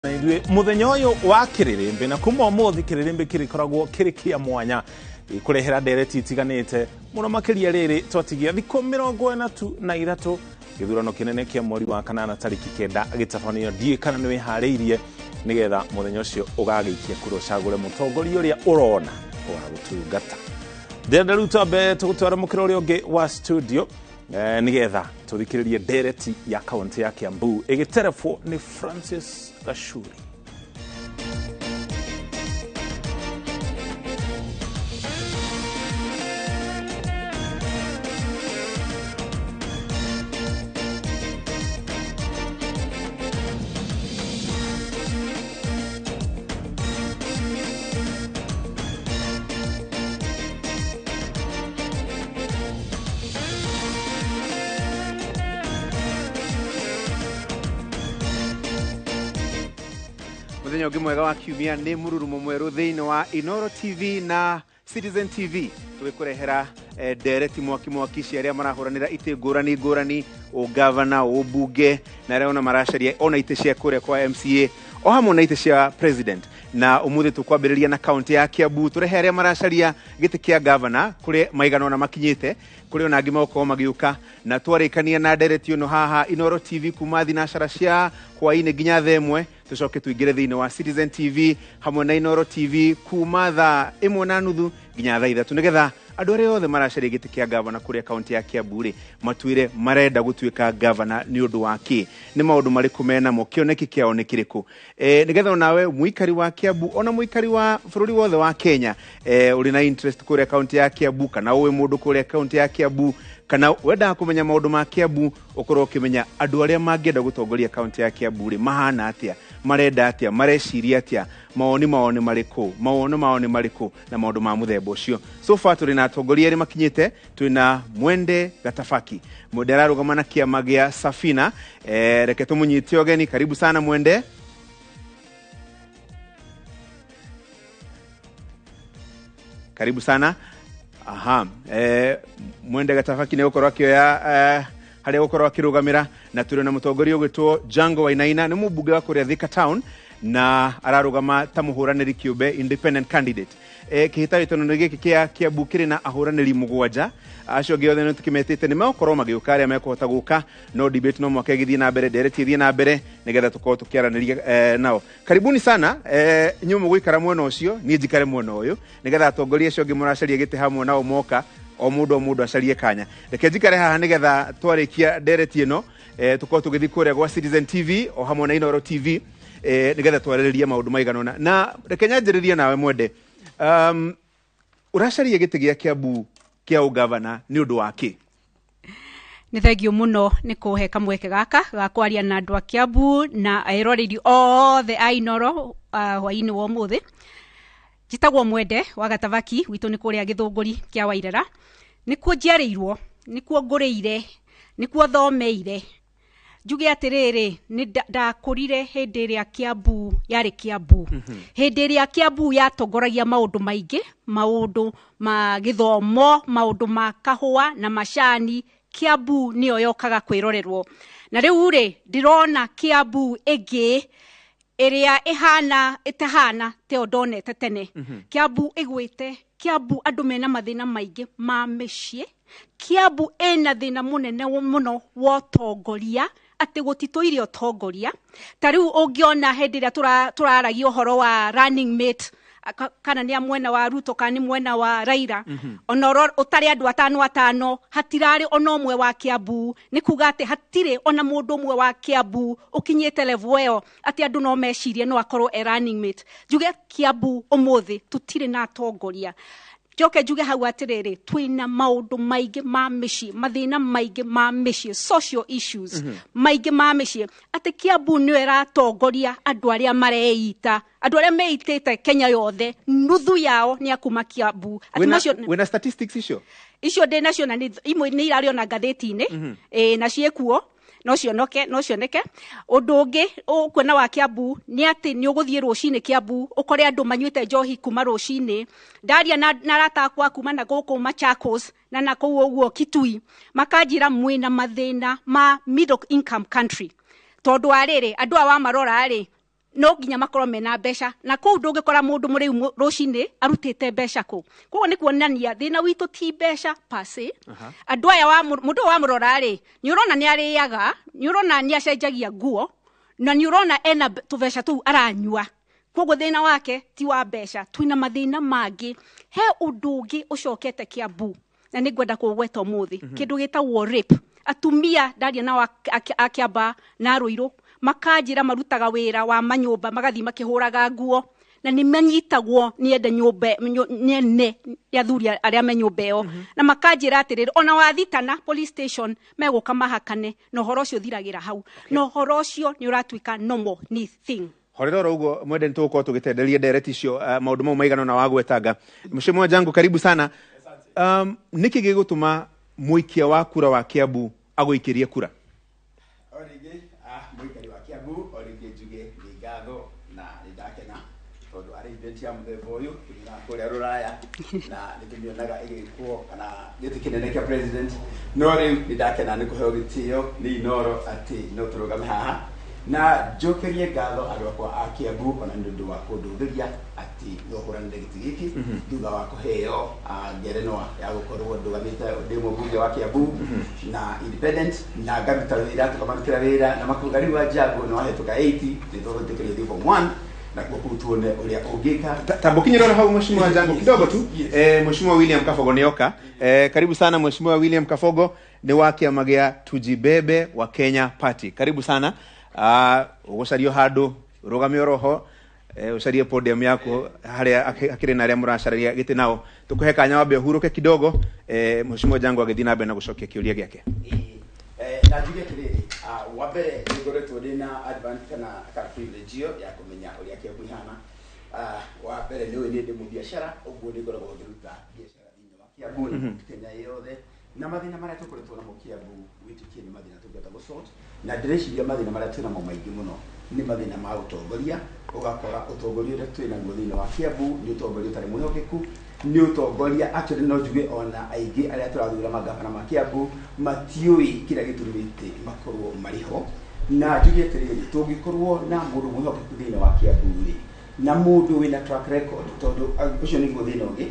Na ithuĩ mũthenya ũyũ wa kĩrĩrĩmbĩ, na kuma ũmũthĩ kĩrĩrĩmbĩ kĩrĩkoragwo kĩrĩ kĩa mwanya gĩkũrehera ndereti itiganĩte mũno makĩria rĩrĩ twatigia thikũ 43 gĩthurano kĩnene kĩa mweri wa kanana tarĩki 9 gĩtabanio. Ndiũĩ kana nĩ wĩharĩirie nĩgetha mũthenya ũcio ũgagĩikia kura ũcagũre mũtongoria ũrĩa ũrona wa gũtungata. Ndĩrenda rĩu twambe tũgũtwara mũkĩra ũrĩa ũngĩ wa studio nĩgetha tũthikĩrĩrie ndereti ya kaunti ya Kiambu ĩgĩterebwo nĩ Francis Gachuri. Muthenya ũngĩ mwega wa kiumia nĩ mũrurumo mwerũ thĩinĩ wa Inoro TV na Citizen TV, tũgĩkũrehera ndereti mwaki mwaki cia arĩa marahũranĩra itĩ ngũrani ngũrani, ũgavana, ũmbunge, na arĩa ona maracaria ona itĩ cia kũrĩa kwa MCA o hamwe na itĩ cia president. Na ũmũthĩ tũkwambĩrĩria na kaunti ya Kiambu, tũrehe arĩa maracaria gĩtĩ kĩa gavana kũrĩa maigana ona makinyĩte, kũrĩ ona angĩ megũkorwo magĩũka. Na twarĩkania na ndereti ĩno haha Inoro TV kuma thinacara cia hwaĩ-inĩ nginya thaa 1, tũcoke tũingĩre thĩinĩ wa Citizen TV hamwe na Inoro TV kuma thaa 1:30 nginya thaa 3, nĩgetha andũ arĩa othe maracaria gĩtĩ kĩa gavana kũrĩa kaunti ya Kiambu rĩ, matwĩre marenda gũtuĩka gavana nĩ ũndũ wa kĩ, nĩ maũndũ marĩkũ menamo, kĩoneki kĩao nĩ kĩrĩkũ, nĩgetha onawe mũikari wa Kiambu ona mũikari wa bũrũri wothe wa Kenya, ũrĩ na interest kũrĩa kaunti ya Kiambu, kana ũĩ mũndũ kũrĩa kaunti ya Kiambu, kana wendaga kũmenya maũndũ ma Kiambu, ũkorwo ũkĩmenya andũ arĩa mangĩenda gũtongoria kaunti ya Kiambu rĩ, mahana atĩa, marenda atĩa, mareciria atĩa, mawoni mao nĩ marĩkũ, mawono mao nĩ marĩkũ, na maũndũ ma mũthemba ũcio. So far tũrĩ na atongoria erĩ makinyĩte, twĩ na Mwende Gatabaki. Mwende ararũgama na kĩama gĩa Safina. Reke tũmũnyite ũgeni. Karibu sana Mwende. Karibu sana. Aha, Mwende Gatabaki nĩ gũkorwo akĩoya harĩa gũkorwo akĩrũgamĩra, na tũrĩ na mũtongoria ũgwĩtwo Jango Wainaina, nĩ mũmbunge wa kũrĩa Thika Town na ararũgama ta mũhũranĩri kĩũmbe, independent candidate. Kĩhĩtahĩtano gĩkĩ kĩa Kiambu kĩrĩ na ahũranĩri 7, acio angĩ othe nĩ tũkĩmetĩte nĩ megũkorwo magĩũka arĩa mekũhota gũka, no debate no mwaka ĩgĩthiĩ na mbere, ndereti ĩthiĩ na mbere nĩgetha tũkorwo tũkĩaranĩria nao. Karibuni sana, inyuĩ mũgũikara mwena ũcio, niĩ njikare mwena ũyũ, nĩgetha atongoria acio angĩ mũracaria gĩtĩ hamwe nao moka, o mũndũ o mũndũ acarie kanya. Reke njikare haha nĩgetha twarĩkia ndereti ĩno, tũkorwo tũgĩthiĩ kũrĩa gwa Citizen TV o hamwe na Inoro TV, nĩgetha twarĩrĩrie maũndũ maigana ũna. Na reke nyanjĩrĩrie nawe Mwende. Ũracaria gĩtĩ gĩa Kiambu kĩa ũgavana nĩ ũndũ wa kĩ? Nĩ thengio mũno nĩ kũhe kamweke gaka ga kwaria na andũ a Kiambu na eroreri othe a Inoro hwaĩ-inĩ wa ũmũthĩ. Njĩtagwo Mwende wa Gatabaki, gwitũ nĩ kũrĩa Gĩthũngũri kĩa Wairera. Nĩkuo njiarĩirwo, nĩkuo ngũrĩire, nĩkuo thomeire. Njuge atĩrĩrĩ, nĩ ndakũrire hĩndĩ ĩrĩa Kiambu yarĩ Kiambu. Hĩndĩ ĩrĩa Kiambu yatongoragia maũndũ maingĩ, maũndũ ma gĩthomo, maũndũ ma kahũa na macani, Kiambu nĩyo yokaga kwĩrorerwo. Na rĩu rĩ, ndĩrona Kiambu ĩngĩ ĩrĩa ĩhana ĩtahana teo ndonete tene. Kiambu ĩgwĩte, Kiambu andũ mena mathĩna maingĩ ma mĩciĩ. Kiambu ĩna thĩna mũnene mũno wa ũtongoria, atĩ gũtitũire ũtongoria. Ta rĩu ũngĩona hĩndĩ ĩrĩa tũraragia ũhoro wa running mate, kana nĩ a mwena wa Ruto kana nĩ mwena wa Raila, ona ũtarĩ andũ atano atano, hatirarĩ ona ũmwe wa Kiambu. Nĩ kuga atĩ hatirĩ ona mũndũ ũmwe wa Kiambu ũkinyĩte level ĩyo atĩ andũ no mecirie no akorwo e running mate. Njuge Kiambu ũmũthĩ tũtirĩ na atongoria. Njoke njuge hau atĩrĩrĩ, twĩna maũndũ maingĩ ma mĩciĩ, mathĩna maingĩ ma mĩciĩ, social issues maingĩ ma mĩciĩ, atĩ Kiambu nĩyo ĩratongoria andũ arĩa mareita, andũ arĩa meitĩte Kenya yothe, nuthu yao nĩ a kuma Kiambu. Wĩna statistics icio? Icio ndĩ nacio na imwe nĩ irarĩ ona ngathĩti-inĩ, na ciĩkuo, no cionoke, no cioneke. Ũndũ ũngĩ ũkuona wa Kiambu nĩ atĩ nĩ ũgũthiĩ rũcinĩ Kiambu ũkore andũ manyuĩte njohi kuma rũcinĩ. Ndaria na arata akwa kuma na gũkũ Machakos na na kũu ũguo Kitui, makanjĩra mwĩna mathĩna ma middle income country. Tondũ wa rĩrĩ, andũ aya wamarora rĩ, No nginya makorwo mena mbeca, na kũu ndũngĩkora mũndũ mũrĩu rũcinĩ arutĩte mbeca kũ. Koguo nĩ kuonania thĩna witũ ti mbeca per se. Andũ aya mũndũ ũyũ wamũrora rĩ, nĩ ũrona nĩ arĩaga, nĩ ũrona nĩ acenjagia nguo, na nĩ ũrona ena tũbeca tũu aranyua. Koguo thĩna wake ti wa mbeca, twĩna mathĩna mangĩ. He ũndũ ũngĩ ũcokete Kiambu na nĩ ngwenda kũũgweta ũmũthĩ, kĩndũ gĩtagwo rape. Atumia ndaria nao a Kiambaa na Ruiru makanjĩra marutaga wĩra wa manyũmba, magathiĩ makĩhũraga nguo, na nĩ manyitagwo nĩ ende nyũmba, nĩ ene nĩ athuri arĩa me nyũmba ĩyo, na makanjĩra atĩrĩrĩ, ona wathitana police station megũka mahakane, na ũhoro ũcio ũthiragĩra hau, na ũhoro ũcio nĩ ũratuĩka normal ni thing. Horera oro ũguo mwende, nĩ tũgũkorwo tũgĩtenderia ndereti icio, maũndũ mau maigana ũna wagwetanga. Mheshimiwa Jangu, karibu sana. Nĩkĩ gĩgũtũma mũikia wa kura wa Kiambu agũikĩrie kura? O rĩngĩ mũikari wa Kiambu, o rĩngĩ njuge nĩ ngatho na nĩ ndakena tondũ arĩ event ya mũthemba ũyũ tũmĩonaga kũrĩa rũraya na nĩ tũmĩonaga ĩgĩkwo kana gĩtĩ kĩnene kĩa president, no rĩu nĩ ndakena nĩ kũheo gĩtĩo nĩ Inooro atĩ no tũrũgame haha na njokerie ngatho andũ akwa a Kiambu ona nĩ ũndũ wa kũndũthĩria atĩ no hũranĩre gĩtĩ gĩkĩ thutha wa kũheo ngerenwa ya gũkorwo ndũgamĩte ndĩ mũmbunge wa Kiambu na independent, na ngaruta wĩra, tũkamarutĩra wĩra na makauga rĩu Wanjangu nĩ wahĩtũka 80, nĩ tũgwĩtĩkĩria ũthiĩ form 1 na kuo kũu tuone ũrĩa ũngĩka. Tambukinyĩra hau Mheshimiwa Jangu kidogo tu. Yes. Mheshimiwa William Kabogo nĩoka. Karibu sana Mheshimiwa William Kabogo, nĩ wa kĩama gĩa Tujibebe wa Kenya Party. Karibu sana. Ũgũcario handũ rũgame oroho, ũcarie podium yaku harĩa hakĩrĩ na arĩa mũracararia gĩtĩ nao. Tũkũhe kanya wambe ũhurũke kidogo, Mheshimiwa Jangu agĩthiĩ na mbere na gũcokia kĩũria gĩake. Na njuge atĩrĩrĩ, wa mbere nĩ ngoretwo ndĩ na advantage kana privilege ĩyo ya kũmenya ũrĩa Kiambu ihana. Wa mbere nĩ ũĩ nĩ ndĩ mũbiacara, ũguo nĩ ngoragwo ngĩruta biacara thĩinĩ wa Kiambu na Kenya yothe, na mathĩna marĩa tũkoretwo namo Kiambu wĩtĩkie nĩ mathĩna tũngĩhota gũsort, na ndĩreciria mathĩna marĩa twĩ namo maingĩ mũno nĩ mathĩna ma ũtongoria. Ũgakora ũtongoria ũrĩa twĩ naguo thĩinĩ wa Kiambu nĩ ũtongoria ũtarĩ mwĩhokeku, nĩ ũtongoria actually no njuge ona aingĩ arĩa tũrathura magavana ma Kiambu matiũĩ kĩrĩa gĩtũmĩte makorwo marĩ ho. Na njuge atĩrĩrĩ, tũngĩkorwo na mũndũ mwĩhokeku thĩinĩ wa Kiambu rĩ, na mũndũ wĩna track record, tondũ ũcio nĩguo thĩna ũngĩ,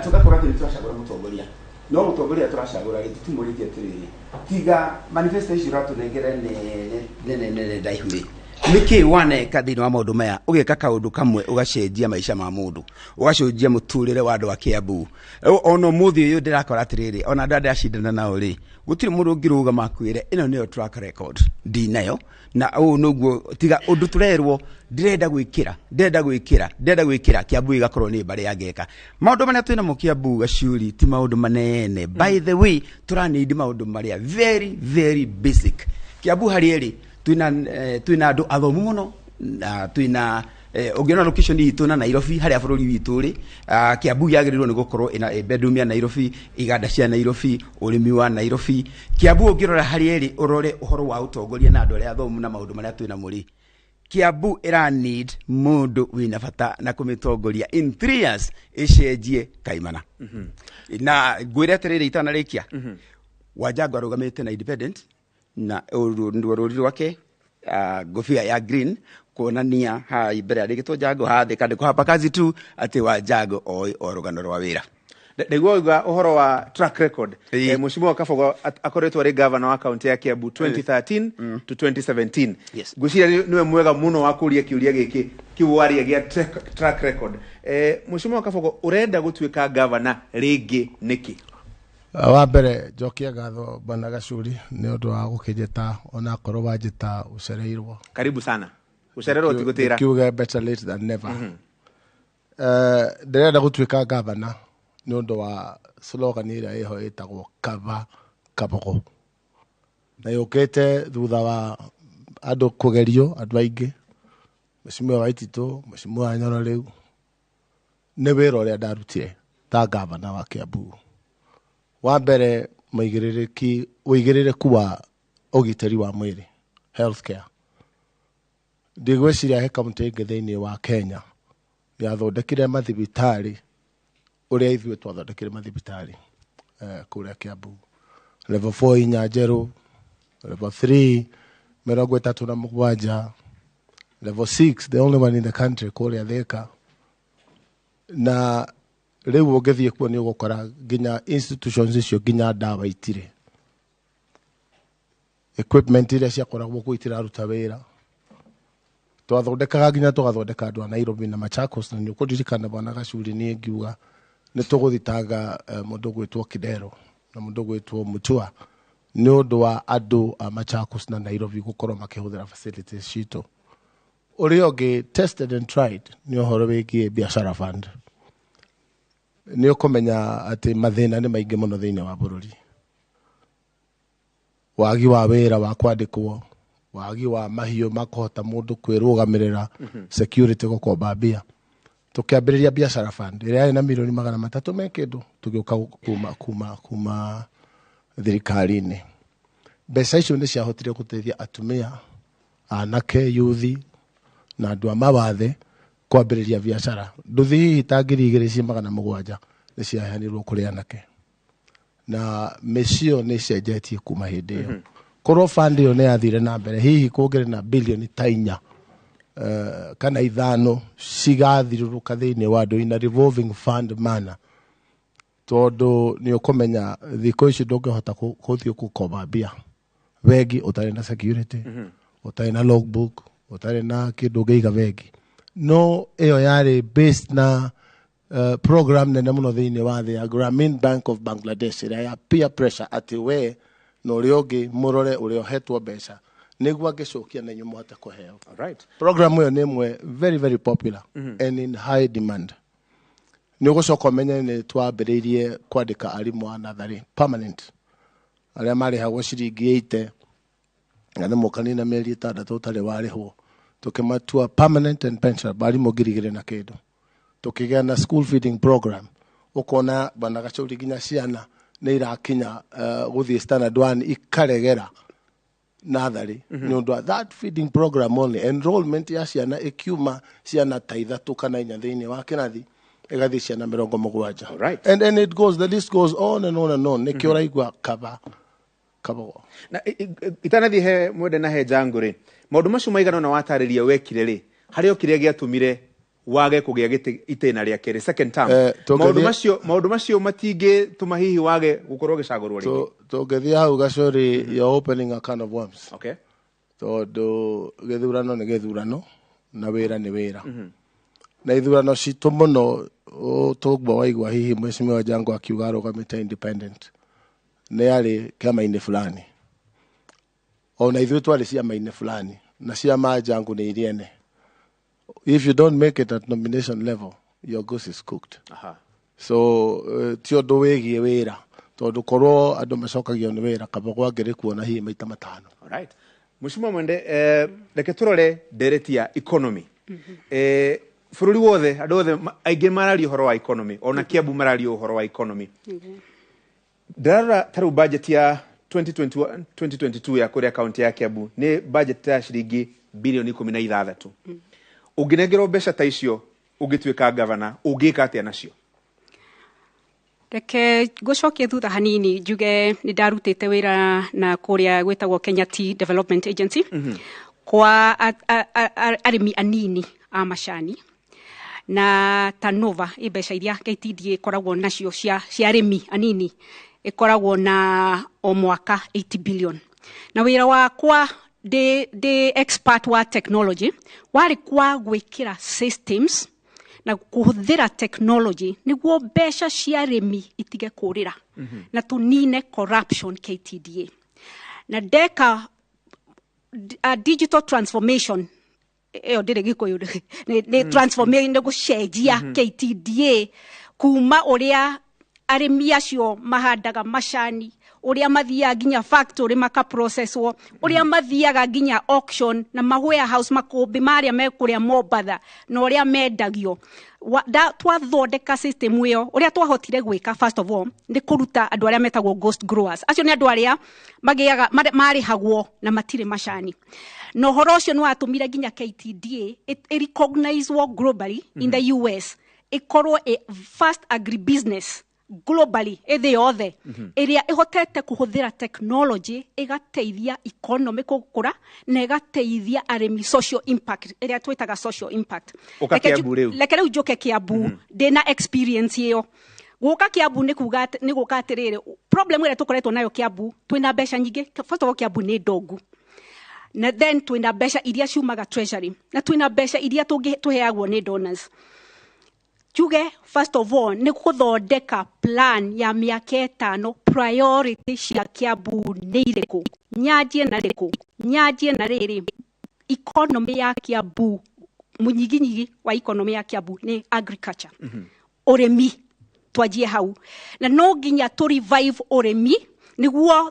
tũgakorwo atĩ nĩ tũracagũra mũtongoria, no mũtongoria tũracagũra rĩ, tũtimũrĩtie atĩrĩrĩ, tiga manifesto icio ũratũnengera nene nene nene ndaihu rĩ, nĩkĩ waneka thĩinĩ wa maũndũ maya? Ũgeka kaũndũ kamwe ũgacenjia maica ma mũndũ, ũgacenjia mũtũrĩre wa andũ a Kiambu. Ona ũmũthĩ ũyũ ndĩrakora atĩrĩrĩ, ona andũ arĩa ndĩracindana nao rĩ, gũtirĩ mũndũ ũngĩrũgama akwĩre ĩno nĩyo track record ndinayo, na ũũ nĩguo tiga ũndũ tũrerwo ndĩrenda gwĩkĩra, ndĩrenda gwĩkĩra, ndĩrenda gwĩkĩra Kiambu ĩgakorwo nĩ mbarĩ ya ngeka. Maũndũ marĩa twĩ namo Kiambu Gacuri ti maũndũ manene. By the way, tũranindi maũndũ marĩa very very basic. Kiambu harĩa ĩrĩ twĩna andũ athomu mũno, na twĩna ũngĩona location itũ na Nairobi harĩa bũrũri witũ rĩ, Kiambu yagĩrĩirwo nĩ gũkorwo ĩna bedroom ya Nairobi, iganda cia Nairobi, ũrĩmi wa Nairobi. Kiambu ũngĩrora harĩa ĩrĩ, ũrore ũhoro wa ũtongoria na andũ arĩa athomu na maũndũ marĩa twĩ namo rĩ, Kiambu ĩra need mũndũ wĩna bata na kũmĩtongoria in 3 years ĩcenjie kaimana. Na ngwĩre atĩrĩrĩ itanarĩkia, Wanjangu arũgamĩte na independent na ũrũ rũri rwake, ngobia ya green kuonania ha mbere yandĩkĩtwo Jango, hathĩ kandĩkwo hapa kazi tu, atĩ Wanjangu oĩ o rũgano rwa wĩra. Ndaigua uga ũhoro wa track record. Mheshimiwa Kabogo akoretwo arĩ governor wa kaunti ya Kiambu 2013 to 2017. Ngwĩciria nĩwe mwega mũno wa kũria kĩũria gĩkĩ kĩu waria gĩa track record. Mheshimiwa Kabogo, ũrenda gũtuĩka governor rĩngĩ nĩkĩ? Wa mbere njokie ngatho Bwana Gacuri nĩ ũndũ wa gũkĩnjĩta, onakorwo wanjĩta ũcereirwo. Karibu sana. Ũcererwo ti gũtĩra. Kiuge better late than never. Ndĩrenda gũtuĩka governor nĩ ũndũ wa slogan ĩrĩa ĩho ĩtagwo Kaba Kabogo, na yũkĩte thutha wa andũ kũgerio, andũ aingĩ, Mheshimiwa Waititũ, Mheshimiwa Nyoro, rĩu nĩ wĩra ũrĩa ndarutire ta governor wa Kiambu. Wa mbere, mũigĩrĩrĩki, ũigĩrĩrĩku wa ũgitĩri wa mwĩrĩ, healthcare. Ndigwĩciria he kaunti ĩngĩ thĩinĩ wa Kenya yathondekire mathibitarĩ ũrĩa ithuĩ twathondekire mathibitarĩ kũrĩa Kiambu. Level 4 inya njerũ, level 3 37, Level 6, the only one in the country, kũrĩa Thĩka. Na rĩu ũngĩthiĩ kuo nĩ ũgũkora nginya institutions icio nginya ndawa itirĩ, equipment iria ciakoragwo kuo itiraruta wĩra. Twathondekaga nginya tũgathondeka andũ a Nairobi na Machakos. Na nĩ ũkũririkana, bwana Gacuri, niĩ ngiuga nĩ tũgũthitanga mũndũ gwĩtwo Kidero na mũndũ gwĩtwo Mutua nĩ ũndũ wa andũ a Machakos na Nairobi gũkorwo makĩhũthĩra facilities citũ. Ũrĩa ũngĩ tested and tried nĩ ũhoro wĩgiĩ biashara fund. Nĩ ũkũmenya atĩ mathĩna nĩ maingĩ mũno thĩinĩ wa bũrũri, wagi wa wĩra wa kwandĩkwo, wagi wa mahiũ makũhota mũndũ kwĩrũgamĩrĩra, security, gũkomba mbia. Tũkĩambĩrĩria biashara fund ĩrĩa yarĩ na 300,000,000 me kĩndũ. Tũgĩũka kuma thirikari-inĩ, mbeca icio nĩ ciahotire gũteithia atumia, anake, yuthi na andũ a mawathe kwambĩrĩria biacara. Nduthi hihi ta 2,700 nĩ ciaheanirwo kũrĩ anake, na mĩciĩ nĩ icenjetie kuma hĩndĩ ĩyo. Korwo fund ĩyo nĩ yathire na mbere, hihi kũngĩrĩ na bilioni ta 4 kana 5 cigathirũrũka thĩinĩ wa andũ in a revolving fund manner, tondũ nĩ ũkũmenya thikũ ici ndũngĩhota gũthiĩ gũkomba mbia bengi ũtarĩ na security, ũtarĩ na logbook, ũtarĩ na kĩndũ ũngĩiga bengi. No ĩyo yarĩ based na program nene mũno thĩinĩ wa thĩ ya Grameen Bank of Bangladesh, ĩrĩa ya peer pressure, atĩ we na ũrĩa ũngĩ mũrore ũrĩa ũhetwo mbeca nĩguo angĩcokia na inyuĩ mũhote kũheo. Program ĩyo nĩ ĩmwe very very popular and in high demand. Nĩ ũgũcoka ũmenye nĩ twambĩrĩirie kwandĩka arimũ a natharĩ permanent arĩa marĩhagwo ciringi 80, na nĩ mũkanina mĩeri 6 ũtarĩ warĩhwo, tũkĩmatua permanent and pensionable, arimũ 2,000 na kĩndũ. Tũkĩgĩa na school feeding program. Ũkona, bwana Gacũri, nginya ciana nĩ irakinya gũthiĩ standard one ikaregera natharĩ nĩ ũndũ wa that feeding program only. Enrollment ya ciana ĩkiuma ciana ta 3 kana 4 thĩinĩ wa kĩrathi ĩgathiĩ ciana 70. And it goes, the list goes on and on and on. Nĩkĩo ũraigua kaba Kabogo. Na itanathiĩ he Mwende na he Jango rĩ, maũndũ macio maigana ũna watarĩria wekire rĩ, harĩ o kĩrĩa gĩatũmire wage kũgĩa gĩtĩ itĩna rĩa kerĩ, second term? Maũndũ macio matingĩtũma hihi wage gũkorwo gĩcagũrwo rĩngĩ? Tũngĩthiĩ hau, Gacũri, you're opening a can of worms, tondũ gĩthurano nĩ gĩthurano na wĩra nĩ wĩra, na ithurano citũ mũno tũgwo waigua hihi Mheshimiwa Jango akiuga arũgamĩte independent, nĩ arĩ kĩama-inĩ fulani. Ona ithuĩ twarĩ ciama-inĩ fulani, na ciama Jango nĩ iria ene. If you don't make it at nomination level, your goose is cooked. So ti ũndũ wĩgiĩ wĩra, tondũ korwo andũ macokagio nĩ wĩra, Kabogo angĩrĩ kuona hihi maita 5. Alright. Mheshimiwa Mwende, reke tũrore ndereti ya economy. Bũrũri wothe, andũ othe aingĩ mararia ũhoro wa economy, ona Kiambu mararia ũhoro wa economy. Ndĩrarora ta rĩu budget ya 2021 2022 ya kũrĩa kaunti ya Kiambu nĩ budget ya ciringi 16,000,000,000. Ũngĩnengerwo mbeca ta icio ũngĩtuĩka gavana, ũngĩka atĩa nacio? Reke ngũcokie thutha hanini njuge nĩ ndarutĩte wĩra na kũrĩa gwĩtagwo Kenya Tea Development Agency kwa arĩmi anini a macani na turnover i mbeca iria KTDA ĩkoragwo nacio cia arĩmi anini ĩkoragwo na o mwaka 80 billion. Na wĩra wakwa ndĩ expert wa technology warĩ kwa gwĩkĩra systems na kũhũthĩra technology nĩguo mbeca cia arĩmi itige kũrĩra na tũnine corruption KTDA. Na ndeka digital transformation ĩyo, ndĩrĩ Gĩkũyũ, nĩ transformation, nĩ gũcenjia KTDA kuma ũrĩa arĩmi acio mahandaga macani, ũrĩa mathiaga nginya factory makaprocesswo, ũrĩa mathiaga nginya auction na ma warehouse, makũmbĩ marĩa me kũrĩa Mombatha, na ũrĩa mendagio. Twathondeka system ĩyo, ũrĩa twahotire gwĩka first of all nĩ kũruta andũ arĩa metagwo ghost growers. Acio nĩ andũ arĩa magĩaga marĩhagwo na matirĩ macani, na ũhoro ũcio nĩ watũmire nginya KTDA ĩ recognizewo globally in the US, ĩkorwo first agribusiness Globally, ĩthĩ yothe ĩrĩa ĩhotete kũhũthĩra technology ĩgateithia economy gũkũra na ĩgateithia arĩmi, social impact ĩrĩa twĩtaga social impact. Ũka Reke Kiambu rĩu. Reke rĩu njũke Kiambu. Ndĩna experience ĩyo. Gũka Kiambu nĩ kuga nĩ gũka atĩrĩrĩ, problem ĩrĩa tũkoretwo nayo Kiambu, twĩna mbeca nyingĩ. First of all, Kiambu nĩ ndongu, na then twĩna mbeca iria ciumaga treasury na twĩna mbeca iria tũheagwo nĩ donors. Njuge first of all nĩ gũthondeka plan ya mĩaka 5, priority cia Kiambu nĩ irĩkũ. Nyanjie na rĩkũ? Nyanjie na rĩrĩ, economy ya Kiambu, mũnyiginyigi wa economy ya Kiambu nĩ agriculture, ũrĩmi. Twanjie hau, na no nginya tũ revive ũrĩmi nĩguo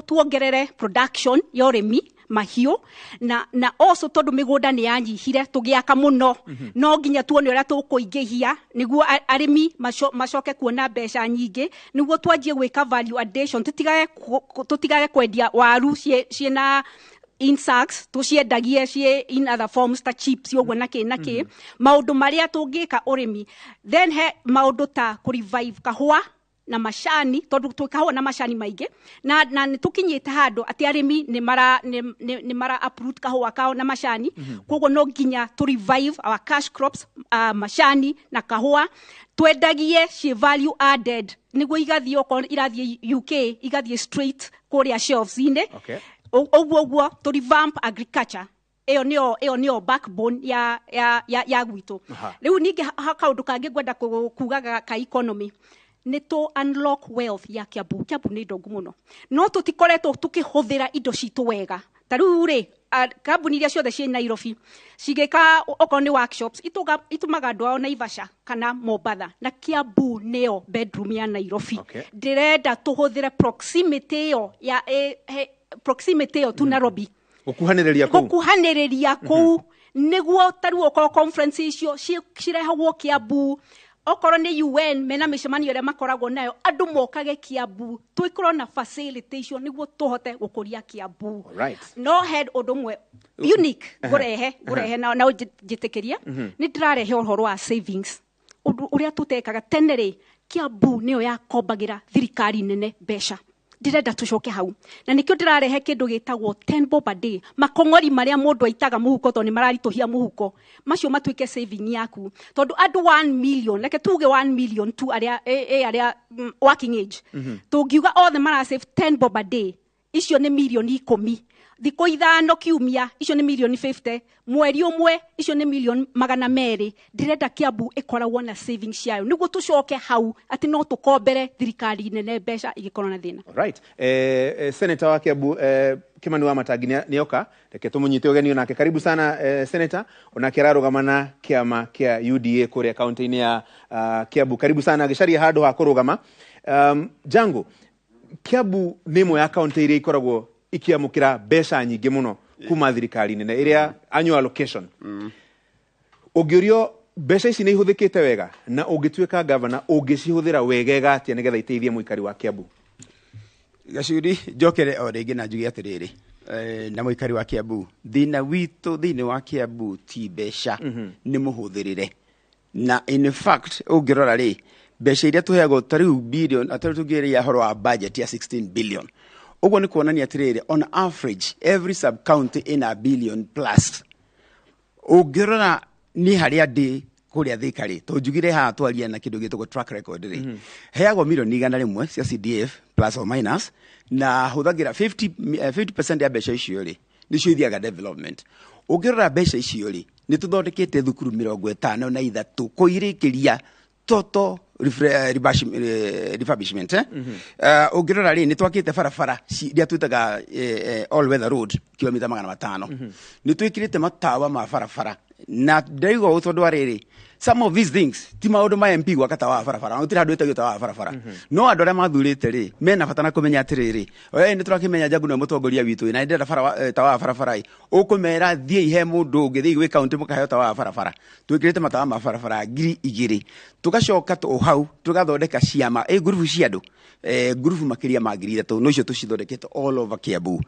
tuongerere production ya ũrĩmi, mahiũ, na also tondũ mĩgũnda nĩ yanyihire tũgĩaka mũno, no nginya tuone ũrĩa tũkũingĩhia nĩguo arĩmi macoke kuona mbeca nyingĩ, nĩguo twanjie gwĩka value addition, tũtigage kwendia waru ciĩna insects, tũciendagie ciĩ in other forms ta chips ũguo na kĩ na kĩ. Maũndũ marĩa tũngĩka ũrĩmi, then he maũndũ ta kũ revive kahũa na macani, tondũ twĩ kahũa na macani maingĩ, na nĩ tũkinyĩte handũ atĩ arĩmi nĩ mara uproot kahũa kao na macani. Koguo no nginya tũ revive our cash crops, macani na kahũa, twendagie ciĩ value added nĩguo igathiĩ, okorwo irathiĩ UK, igathiĩ straight kũrĩa shelves-inĩ. Ũguo tũ revamp agriculture, ĩyo nĩyo backbone ya gwitũ. Rĩu ningĩ kaũndũ kangĩ ngwenda kuga ka economy nĩ tũ unlock wealth ya Kiambu. Kiambu nĩ ndongu mũno, no tũtikoretwo tũkĩhũthĩra indo citũ wega. Ta rĩu rĩ, kambuni iria ciothe ciĩ Nairobi cigĩka okorwo nĩ workshops, itũmaga andũ ao Naivasha kana Mombatha, na Kiambu nĩyo bedroom ya Nairobi. Ndĩrenda tũhũthĩre proximity ĩyo ya proximity ĩyo tu Nairobi. Gũkuhanĩrĩria kũu. Gũkuhanĩrĩria kũu, nĩguo ta rĩu okorwo conference icio cirehagwo Kiambu, okorwo nĩ UN mena mĩcemanio ĩrĩa makoragwo nayo, andũ mokage Kiambu, twĩkorwo na facility icio nĩguo tũhote gũkũria Kiambu. No he ũndũ ũmwe unique ngũrehe na ũnjĩtĩkĩrie, nĩ ndĩrarehe ũhoro wa savings, ũndũ ũrĩa tũtekaga tene rĩ. Kiambu nĩyo yakombagĩra thirikari nene mbeca. Ndĩrenda tũcoke hau, na nĩkĩo ndĩrarehe kĩndũ gĩtagwo 10 bob a day. Makong'ori marĩa mũndũ aitaga mũhuko tondũ nĩ mararitũhia mũhuko, macio matuĩke saving yaku, tondũ andũ 1 million, reke tuge 1 million tu, arĩa arĩa working age, tũngiuga othe marasave 10 bob a day, icio nĩ mirioni 10. Thikũ 5 kiumia, icio nĩ mirioni 50. Mweri ũmwe, icio nĩ mirioni 200. Ndĩrenda Kiambu ĩkoragwo na savings ciayo nĩguo tũcoke hau atĩ no tũkombere thirikari nene mbeca igĩkorwo na thĩna. Alright. Senator wa Kiambu Kimani wa Matangi nĩoka, reke tũmũnyite ũgeni onake. Karibu sana senator, onake ararũgama na kĩama kĩa UDA kũrĩa kaunti-inĩ ya Kiambu. Karibu sana gĩcaria handũ ha kũrũgama. Jango, Kiambu nĩ ĩmwe ya kaunti iria ikoragwo ikiamũkĩra mbeca nyingĩ mũno kuma thirikari nene, ĩrĩa annual allocation. Ũngĩũrio mbeca ici nĩ ihũthĩkĩte wega, na ũngĩtuĩka gavana ũngĩcihũthĩra wegega atĩa nĩgetha iteithie mũikari wa Kiambu? Gacuri, njokere o rĩngĩ na njuge atĩrĩrĩ, na mũikari wa Kiambu, thĩna witũ thĩinĩ wa Kiambu ti mbeca, nĩ mũhũthĩrĩre. Na in fact ũngĩrora rĩ, mbeca iria tũheagwo ta rĩu billion, ta rĩu tũngĩrĩa ũhoro wa budget ya 16 billion, ũguo nĩ kuonania atĩrĩrĩ, on average every sub county ĩna billion plus. Ũngĩrora niĩ harĩa ndĩ kũrĩa Thika rĩ, to njugire haha twaria na kĩndũ gĩtagwo track record rĩ, heagwo mirioni 100 cia CDF plus or minus, na hũthagĩra 50% ya mbeca icio rĩ, nĩcio ithiaga development. Ũngĩrora mbeca icio rĩ, nĩ tũthondekete thukuru 53 kũirĩkĩria total refurbishment, eh? Ũngĩrora rĩ, nĩ twakĩte barabara iria twĩtaga all weather road kilomita 500. Nĩ twĩkĩrĩte matawa ma barabara, na ndaigua ũũ tondũ wa rĩrĩ, some of these things ti maũndũ ma MP gwaka tawa wa barabara, gũtirĩ handũ ĩtagio tawa wa barabara, no andũ arĩa mathurĩte rĩ, mena bata na kũmenya atĩrĩrĩ, we nĩ tũrakĩmenya Njangu nĩwe mũtongoria witũ, na ndĩrenda tawa wa barabara ĩ, ũkũmera thiĩi he mũndũ ũngĩ, thiĩi gwĩ kaunti mũkaheo tawa wa barabara. Twĩkĩrĩte matawa ma barabara 2000. Tũgacoka o hau tũgathondeka ciama, ngurubu cia andũ, ngurubu makĩria ma 3000, no icio tũcithondekete all over Kiambu.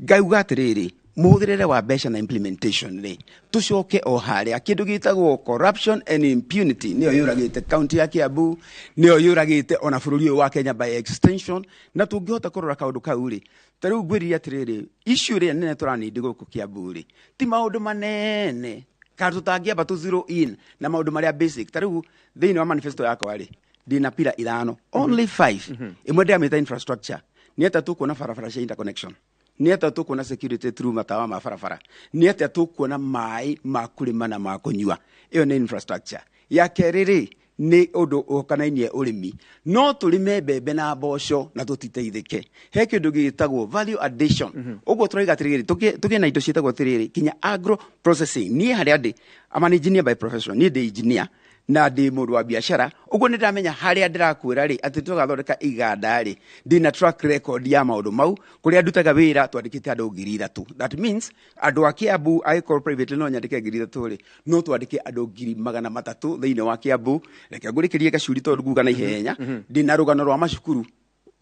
Ngauga atĩrĩrĩ, Mũhũthĩrĩre wa mbeca na implementation rĩ, tũcoke o harĩa kĩndũ gĩtagwo corruption and impunity nĩyo yũragĩte kaunti ya Kiambu, nĩyo yũragĩte ona bũrũri ũyũ wa Kenya by extension. Na tũngĩhota kũrora kaũndũ kau rĩ, ta rĩu ngwĩrire atĩrĩrĩ, issue ĩrĩa nene tũranindi gũkũ Kiambu rĩ, ti maũndũ manene kana tũtangĩamba tũ zero in na maũndũ marĩa basic. Ta rĩu thĩinĩ wa manifesto yakwa rĩ, ndĩna pillar ithano, only five. Ĩmwe ndĩramĩta infrastructure. Nĩ atĩa tũkuona barabara cia interconnection? Nĩ atĩa tũkuona security through matawa ma barabara? Nĩ atĩa tũkuona maĩ ma kũrĩma na ma kũnyua? Ĩyo nĩ infrastructure. Ya kerĩ rĩ, nĩ ũndũ ũkanainie ũrĩmi. No tũrĩme mbembe na mboco na tũtiteithĩke. He kĩndũ gĩtagwo value addition. Ũguo tũrauga atĩrĩrĩ, tũgĩe na indo ciĩtagwo atĩrĩrĩ, kinya agro processing. Niĩ harĩa ndĩ, I'm an engineer by profession. Niĩ ndĩ engineer na ndĩ mũndũ wa biacara. Ũguo nĩ ndamenya harĩa ndĩrakwĩra rĩ, atĩ tũgathondeka iganda rĩ, ndĩna track record ya maũndũ mau. Kũrĩa ndutaga wĩra twandĩkĩte andũ 3,000. That means andũ a Kiambu, angĩkorwo private no nyandĩke 3,000 rĩ, no twandĩke andũ 300,000 thĩinĩ wa Kiambu. Reke ngũrĩkĩrie gacuri tondũ nguga na ihenya. Ndĩna rũgano rwa macukuru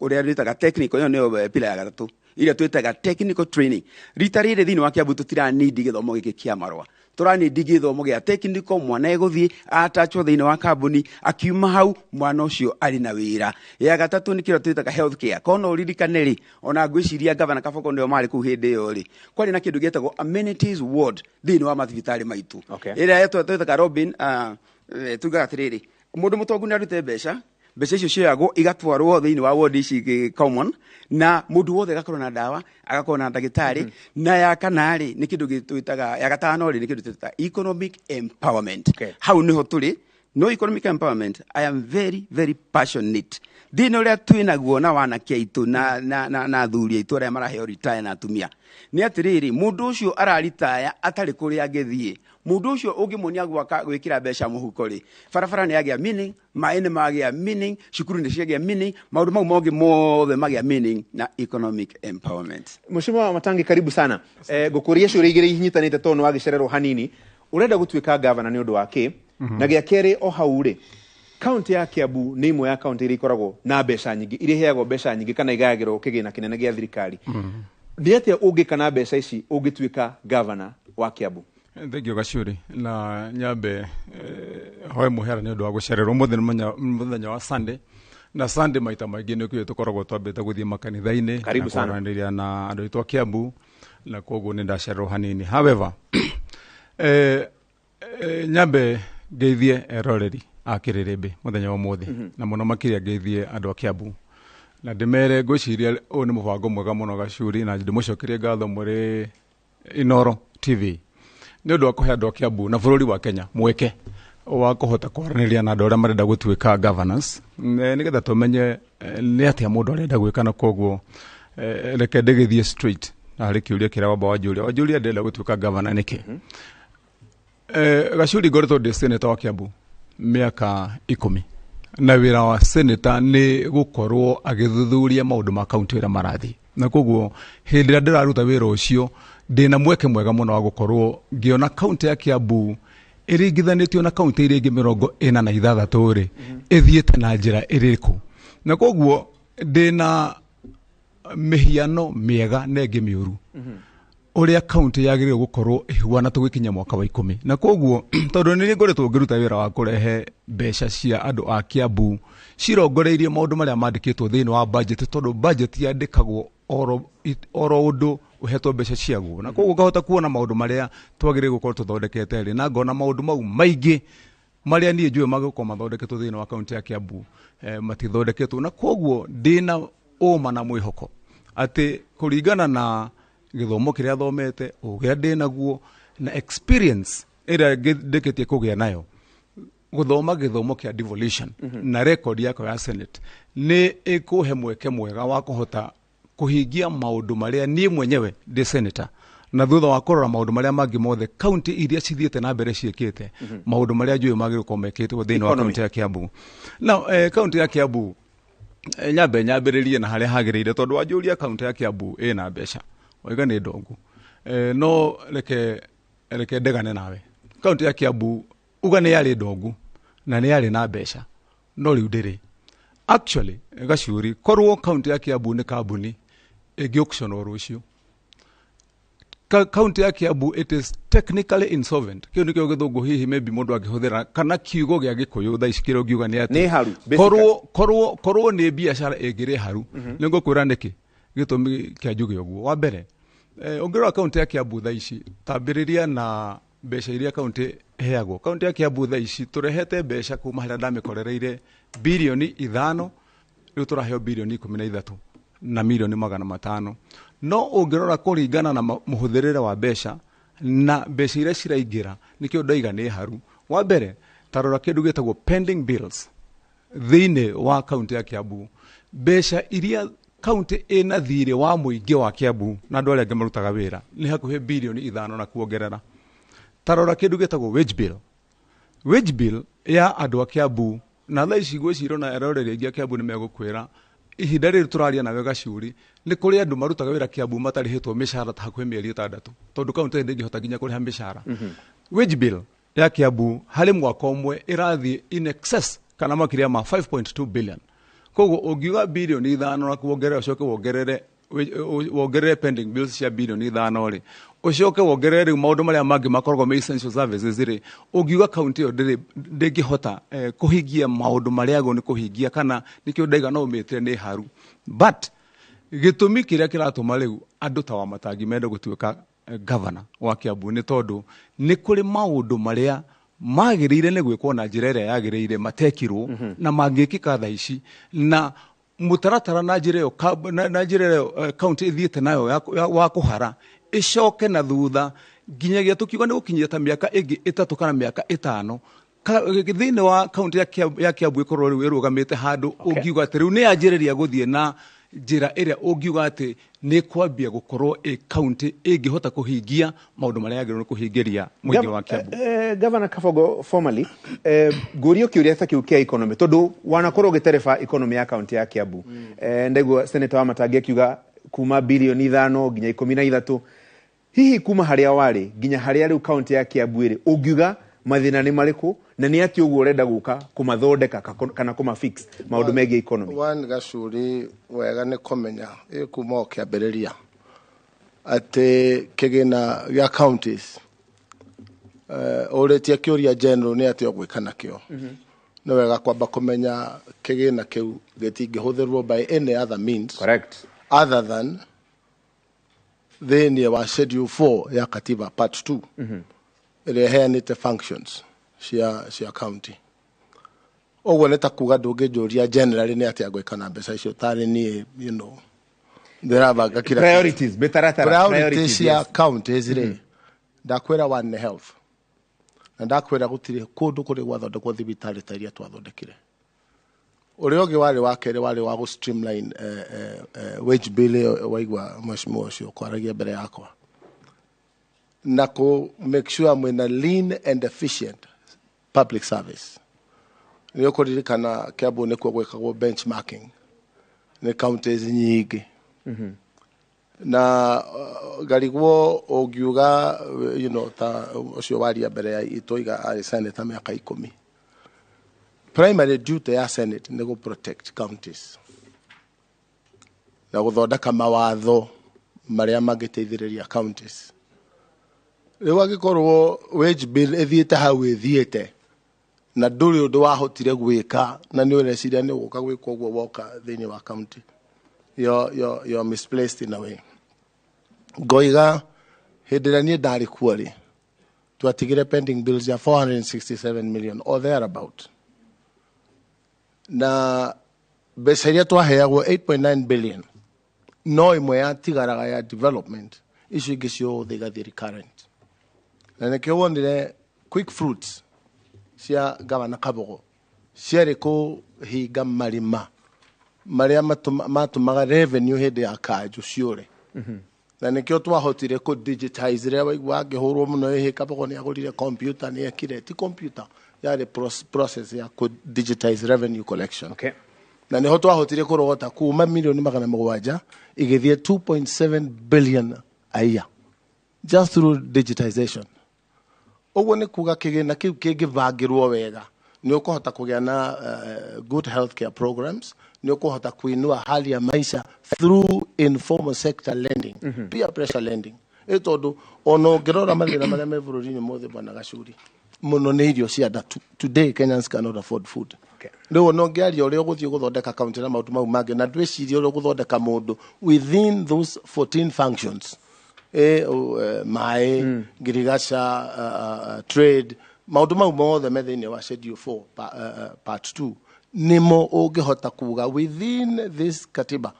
ũrĩa rwĩtaga technical. Ĩyo nĩyo pillar ya gatatũ, ĩrĩa twĩtaga technical training. Rita rĩrĩ thĩinĩ wa Kiambu tũtiranindi gĩthomo gĩkĩ kĩa marũa, tũranindi gĩthomo gĩa technical. Mwana egũthiĩ atachwo thĩinĩ wa kambuni, akiuma hau mwana ũcio arĩ na wĩra. Ya gatatũ nĩ kĩrĩa twĩtaga health care. Kono ũririkane rĩ, ona ngwĩciria gavana Kaboko nĩo marĩ kũu hĩndĩ ĩyo rĩ, kwarĩ na kĩndũ gĩetagwo amenities ward thĩinĩ wa mathibitarĩ maitũ, ĩrĩa twĩtaga Robin. Tugaga atĩrĩrĩ, mũndũ mũtongu nĩ arute mbeca, mbeca icio cioyagwo igatwarwo thĩinĩ wa ward ici common, na mũndũ wothe agakorwo na ndawa, agakorwo na ndagĩtarĩ. Na ya kana rĩ, nĩ kĩndũ twĩtaga, ya gatano rĩ, nĩ kĩndũ twĩtaga economic empowerment. Hau nĩho tũrĩ. No economic empowerment, I am very very passionate. Thĩna ũrĩa twĩ naguo na wanake aitũ na athuri aitũ arĩa maraheo retire na atumia nĩ atĩrĩrĩ, mũndũ ũcio araritaya atarĩ kũrĩa angĩthiĩ. Mũndũ ũcio ũngĩmuonia gwaka gwĩkĩra mbeca mũhuko rĩ, barabara nĩ yagĩa meaning, maĩ nĩ magĩa meaning, cukuru nĩ ciagĩa meaning, maũndũ mau mangĩ mothe magĩa meaning na economic empowerment. Mheshimiwa Matangi, karibu sana. Ngũkũria ciũria igĩrĩ inyitanĩte tondũ nĩ wagĩcererwo hanini. Ũrenda gũtuĩka gavana nĩ ũndũ wa kĩ? Na gĩa kerĩ, o hau rĩ, kaunti ya Kiambu nĩ imwe ya kaunti iria ikoragwo na mbeca nyingĩ, iria iheagwo mbeca nyingĩ kana igayagĩrwo kĩgĩna kĩnene gĩa thirikari. Nĩ atĩa ũngĩka na mbeca ici ũngĩtuĩka gavana wa Kiambu? Thengio Gacuri, na nyambe hoe mũhera nĩ ũndũ wa gũcererwo. Ũmũthĩ nĩ mũthenya wa Sunday, na Sunday maita maingĩ nĩ kĩo tũkoragwo twambĩte gũthiĩ makanitha-inĩ Karibu na sana. kwaranĩria na andũ aitũ a Kiambu, na koguo nĩ ndacererwo hanini. However, nyambe ngeithie eroreri a Kĩrĩrĩmbĩ mũthenya wa ũmũthĩ, na mũno makĩria ngeithie andũ a Kiambu, na ndĩmere ngwĩciria ũyũ nĩ mũbango mwega mũno Gacuri, na ndĩmũcokerie ngatho mũrĩ Inoro TV nĩ ũndũ wa kũhe andũ a Kiambu na bũrũri wa Kenya mweke wa kũhota kwaranĩria na andũ arĩa marenda gũtuĩka governors, nĩgetha tũmenye nĩ atĩa mũndũ arenda gwĩka. Na koguo reke ndĩgĩthiĩ straight na harĩ kĩũria kĩrĩa wamba wanjũria. Wanjũria ndĩrenda gũtuĩka governor nĩkĩ. Gacuri, ngoretwo ndĩ senator wa Kiambu mĩaka 10, na wĩra wa senator nĩ gũkorwo agĩthuthuria maũndũ ma kaunti ũrĩa marathiĩ. Na koguo hĩndĩ ĩrĩa ndĩraruta wĩra ũcio, ndĩna mweke mwega mũno wa gũkorwo ngĩona kaunti ya Kiambu ĩringithanĩtio na kaunti iria ingĩ 46 rĩ, ĩthiĩte na njĩra ĩrĩkũ. Na koguo ndĩna mĩhiano mĩega na ĩngĩ mĩũru ũrĩa kaunti yagĩrĩirwo gũkorwo ĩhuana tũgĩkinya mwaka wa 10. Na koguo tondũ nĩ ngoretwo ngĩruta wĩra wa kũrehe mbeca cia andũ a Kiambu cirongoreirie maũndũ marĩa mandĩkĩtwo thĩinĩ wa budget, tondũ budget yandĩkagwo oro ũndũ ũhetwo mbeca ciaguo, na koguo ngahota kuona maũndũ marĩa twagĩrĩirwo gũkorwo tũthondekete rĩ, na ngona maũndũ mau maingĩ marĩa niĩ njũĩ magũkorwo mathondeketwo thĩinĩ wa kaunti ya Kiambu matithondeketwo. Na koguo ndĩna ũma na mwĩhoko atĩ kũringana na gĩthomo kĩrĩa thomete, ũrĩa ndĩnaguo na experience ĩrĩa ndĩkĩtie kũgĩa nayo gũthoma gĩthomo kĩa devolution na record yakwa ya senate, nĩ ĩkũhe mweke mwega wa kũhota kũhingia maũndũ marĩa niĩ mwenyewe ndĩ senator, na thutha wa kũrora maũndũ marĩa mangĩ mothe kaunti iria cithiĩte na mbere ciĩkĩte, maũndũ marĩa njũĩ magĩrĩirwo gũkorwo mekĩtwo thĩinĩ wa Economy. kaunti ya Kiambu. Now, kaunti ya Kiambu, nyambe nyambĩrĩrie na harĩa hagĩrĩire, tondũ wanjũria kaunti ya Kiambu ĩna mbeca, waiga nĩ ndongu. No reke ndegane nawe. Kaunti ya Kiambu uga nĩ yarĩ ndongu na nĩ yarĩ na mbeca, no rĩu ndĩrĩ. Actually, Gacuri, korwo kaunti ya Kiambu nĩ kambuni ĩngĩ auctionwo rũciũ, Kaunti ya Kiambu, it is technically insolvent. Kĩu nĩkĩo gĩthũngũ hihi maybe mũndũ angĩhũthĩra, kana kiugo gĩa gĩkũyũ thaa ici kĩrĩa ũngiuga nĩ atĩ Nĩ haru, basically. Korwo nĩ biacara ĩngĩrĩ haru. Nĩ ngũkwĩra nĩkĩ gĩtũmi kĩa njuge ũguo. Wa mbere, ũngĩrora kaunti ya Kiambu thaa ici, tambĩrĩria na mbeca iria kaunti ĩheagwo. Kaunti ya Kiambu thaa ici tũrehete mbeca kuma harĩa ndamĩkorereire 5 birioni, rĩu tũraheo 13 na mirioni 500. No ũngĩrora kũringana na mũhũthĩrĩre wa mbeca na mbeca iria ciraingĩra, nĩkĩo ndaiga nĩ haru. Wa mbere, tarora kĩndũ gĩtagwo pending bills thĩinĩ wa kaunti ya Kiambu. Mbeca iria kaunti ĩna thirĩ wa mũingĩ wa Kiambu na andũ arĩa angĩ marutaga wĩra nĩ hakuhĩ 5 birioni na kuongerera. Tarora kĩndũ gĩtagwo wage bill. Wage bill ya andũ a Kiambu na thaa ici ngwĩciria ona eroreri aingĩ a Kiambu nĩ megũkwĩra ihinda rĩrĩ tũraria nawe Gacuri, nĩ kũrĩ andũ marutaga wĩra Kiambu matarĩhĩtwo mĩcara ta hakuhĩ mĩeri 6, tondũ kaunti ndĩngĩhota nginya kũrĩha mĩcara. Wage bill ya Kiambu harĩ mwaka ũmwe ĩrathiĩ in excess kana makĩria ma 5.2 billion. Koguo ũngiuga 5 birioni na kuongerera, ũcoke wongerere pending bills cia 5 birioni rĩ, ũcoke wongerere rĩu maũndũ marĩa mangĩ makoragwo me essential services rĩ, ũngiuga kaunti ĩyo ndĩngĩhota kũhingia maũndũ marĩa agwo nĩ kũhingia, kana nĩkĩo ndaiga no ũmĩtire nĩ haru. But gĩtũmi kĩrĩa kĩratũma rĩu andũ ta Wamatangi mende gũtuĩka governor wa Kiambu nĩ tondũ nĩ kũrĩ maũndũ marĩa magĩrĩire nĩ gwĩkwo na njĩra ĩrĩa yagĩrĩire matekirwo na mangĩkĩka thaa ici na mũtaratara na njĩra ĩyo na njĩra ĩyo kaunti ĩthiĩte nayo wa kũhara ĩcoke na thutha nginyagia tũkiuga nĩ gũkinyia ta mĩaka ĩngĩ 3 kana mĩaka 5 thĩinĩ wa kaunti ya Kiambu ĩkorwo rĩu ĩrũgamĩte handũ ũngiuga atĩ rĩu nĩ yanjĩrĩria gũthiĩ na njĩra ĩrĩa ũngiuga atĩ nĩ kwambia gũkorwo ĩ kaunti ĩngĩhota kũhingia maũndũ marĩa yagĩrĩirwo nĩ kũhingĩria mũingĩ wa Kiambu. Governor Kabogo, formally, ngũrio kĩũria ta kĩu kĩa economy, tondũ wanakorwo ũgĩtereba economy ya kaunti ya Kiambu. Ndaigua Senator Wamatangi akiuga kuma 5 birioni nginya 13. Hihi kuma harĩa warĩ nginya harĩa rĩu kaunti ya Kiambu ĩrĩ, ũngiuga mathĩna nĩ marĩkũ, na nĩ atĩ ũguo ũrenda gũka kũmathondeka kana kũmafix maũndũ megiĩ economy? One, Gacuri, wega nĩ kũmenya ĩ kuma o kĩambĩrĩria atĩ kĩgĩna gĩa counties, ũrĩtie kĩũria general nĩ atĩ ũgwĩka nakĩo, nĩ wega kwamba kũmenya kĩgĩna kĩu gĩtingĩhũthĩrwo by any other means other than thĩinĩ wa schedule 4 ya katiba part 2, ĩrĩa ĩheanĩte functions cia county. Ũguo nĩ ta kuga ndũngĩnjũria generally nĩ atĩa ngwĩka na mbeca icio, tarĩ niĩ ndĩrabanga kila Priorities, mĩtaratara. Priorities cia counties rĩ, ndakwĩra one nĩ health, na ndakwĩra gũtirĩ kũndũ kũrĩ gwathondekwo thibitarĩ ta iria twathondekire. Ũrĩa ũngĩ warĩ wa kerĩ warĩ wa gũ streamline wage bill ĩyo waigua mheshimiwa ũcio kwaragia mbere yakwa, na kũ make sure mwĩna lean and efficient public service. Nĩ ũkũririkana Kiambu nĩkuo gwĩkagwo benchmarking nĩ counties nyingĩ, na ngarigwo ũngiuga ta ũcio waria mbere ya itũiga arĩ senator mĩaka 10. Primary duty ya senate nĩ gũ protect counties na gũthondeka mawatho marĩa mangĩteithĩrĩria counties. Rĩu angĩkorwo wage bill ĩthiĩte hau ĩthiĩte na ndũrĩ ũndũ wahotire gwĩka, na nĩ ũreciria nĩ ũgũka gwĩka ũguo woka thĩinĩ wa county, you're misplaced in a way. Ngoiga hĩndĩ ĩrĩa niĩ ndarĩ kuo rĩ, twatigire pending bills ya 467 million or thereabout, na mbeca iria twaheagwo 8.9 billion no ĩmwe yatigaraga ya development, icio ingĩ ciothe igathiĩ recurrent. Na nĩkĩo wonire quick fruits cia Gavana Kabogo ciarĩ kũhinga marima marĩa matũmaga revenue hĩndĩ ya kanjũ ciũre, na nĩkĩo twahotire kũ digitize. Rĩrĩa waigua angĩhũrwo mũno, ĩhĩ Kabogo nĩ agũrire computer, nĩ ekire, ti computer, yarĩ process ya kũ digitize revenue collection. Na nĩho twahotire kũrogota kuma 700 milioni igĩthiĩ 2.7 billion a year just through digitization. Ũguo nĩ kuga kĩgĩna kĩu kĩngĩbangĩrwo wega, nĩ ũkũhota kũgĩa na good healthcare programs, nĩ ũkũhota kuinua hali ya maisha through informal sector lending, peer pressure lending. Ĩ tondũ ona ũngĩrora mathĩna marĩa me bũrũri-inĩ mothe, bwana Gacuri, mũno nĩ irio cia nda. Today Kenyans cannot afford food. Rĩu ona ũngĩaria ũrĩa ũgũthiĩ gũthondeka kaunti na maũndũ mau mangĩ, na ndwĩcirie ũrĩa ũgũthondeka mũndũ within those 14 functions, maĩ, ngirigaca, trade, maũndũ mau mothe me thĩinĩ wa schedule 4 part 2, nĩmo ũngĩhota kuga within this katiba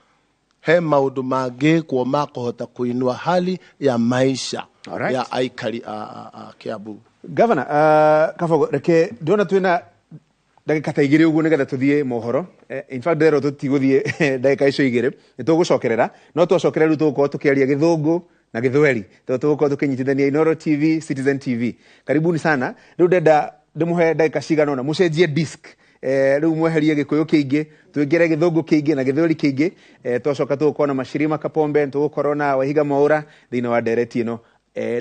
he maũndũ mangĩkwo ma kũhota kũinua hali ya maisha ya aikari a Kiambu. Gavana Kabogo, reke ndona twina ndagĩka ta 2 ũguo nĩgetha tũthiĩ mohoro. In fact, ndĩrerwo tũtigũthiĩ ndagĩka icio 2, nĩ tũgũcokerera, no twacokerera rĩu tũgũkorwo tũkĩaria Gĩthũngũ na Gĩthweri, tondũ tũgũkorwo tũkĩnyitithania Inooro TV, Citizen TV. Karibuni sana. Rĩu ndenda ndĩmũhe ndagĩka cigana ũna mũcenjie disc, rĩu mweherie Gĩkũyũ kĩingĩ, twĩngĩre Gĩthũngũ kĩingĩ na Gĩthweri kĩingĩ. Twacoka tũgũkorwo na Mashirima Kapombe, tũgũkorwo na Waihiga Mwaũra thĩinĩ wa ndereti ĩno,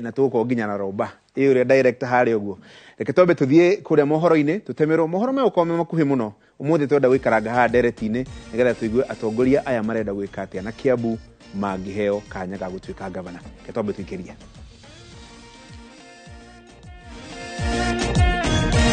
na tũgũkorwo nginya na Romba ĩ ũrĩa director harĩa ũguo. Reke twambe tũthiĩ kũrĩa mohoro-inĩ, tũtemerwo mohoro megũkorwo me makuhĩ mũno. Ũmũthĩ twenda gũikaranga haha ndereti-inĩ nĩgetha tũigue atongoria aya marenda gwĩka atĩa na Kiambu mangĩheo kanya ga gũtuĩka gavana. Reke twambe tũikĩrie.